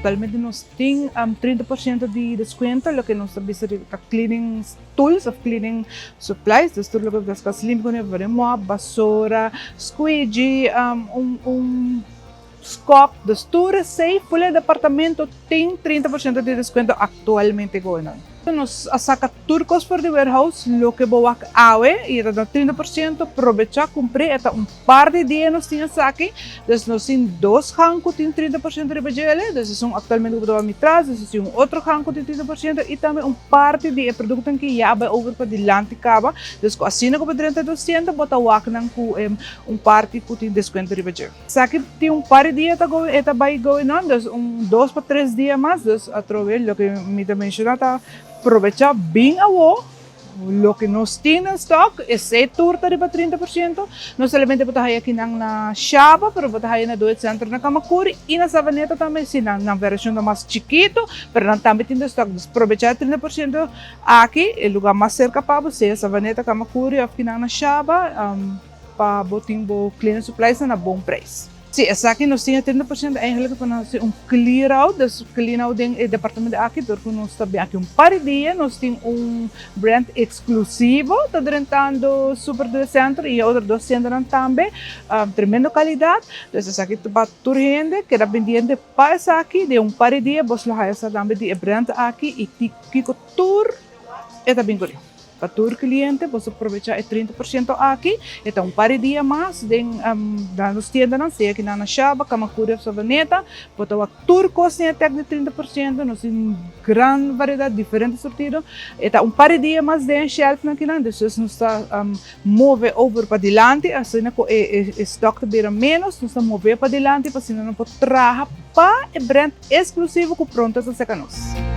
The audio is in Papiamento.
Aktualmente nos tin 30% di deskuento loke nos ta bisa di ta cleaning tools of cleaning supplies, dus tur loke ta kas limpi ku bo mop, basora, squeegee, un skop, dus tur esei full e departamento tin 30% di deskuento aktualmente going on. Nos a saka tur kos for di warehouse, loke bo wak awe i e ta na 30%, probechá kumpr'é, e ta un par di dia nos tin esaki, dus nos tin dos gang ku tin 30% riba djele, dus esun aktualmente ku bo ta wak mi tras, dus nos tin un otro gang ku tin 30% i tambe un parti di e produktonan ki ya a bai over pa dilanti kaba, dus ku asina ku bo drenta dos tienda bo ta wak nan ku un parti ku tin deskuento riba dje. Esaki tin un par di dia ta e ta bai going on, dus un dos pa tres dia mas, dus atrobe loke mi ta menshoná ta probechá bin awo loke nos tin na stock, esei tur ta riba 30%, no solamente bo ta haya akinan na Shaba, pero bo ta haya na Doet Center na Camacuri y na Savaneta tambe, si nan nan version ta mas chikito, pero nan tambe tin den stock, dus probechá e 30% aki, e lugar mas cerca pa bo, sea Savaneta, Camacuri of kinan na Shaba. Pa bo tin bo cleaning supplies na bon prijs. Si, esaki nos tin e 30% eigenlijk pa nos haci un clear out, dus clean out den e departamento aki dor cu nos ta bin aki un par di dia, nos tin un brand exclusivo ta drentando Super Doe Center y e otro dos tiendanan tambe, tremendo calidad, dus esaki ta pa tur hende keda pendiente pa esaki, den un par di dia bos lo haya sa tambe di e brand aki y kico tur e ta bin cune. Pa tur cliente boso probecha e 30% aki, e ta un par di dia mas den na nos tiendanan, sea ki nan na Shaba, Camacuri of Savaneta, bo ta wak tur cos tin e tag di 30%, nos tin gran variedad, diferente surtido, e ta un par di dia mas den e shelfnan kinan, despues nos ta move over padilanti, asina cu e stock ta bira menos, nos ta move padilanti pa asina nos por traha pa e brand exclusivo cu pronto ta seca nos.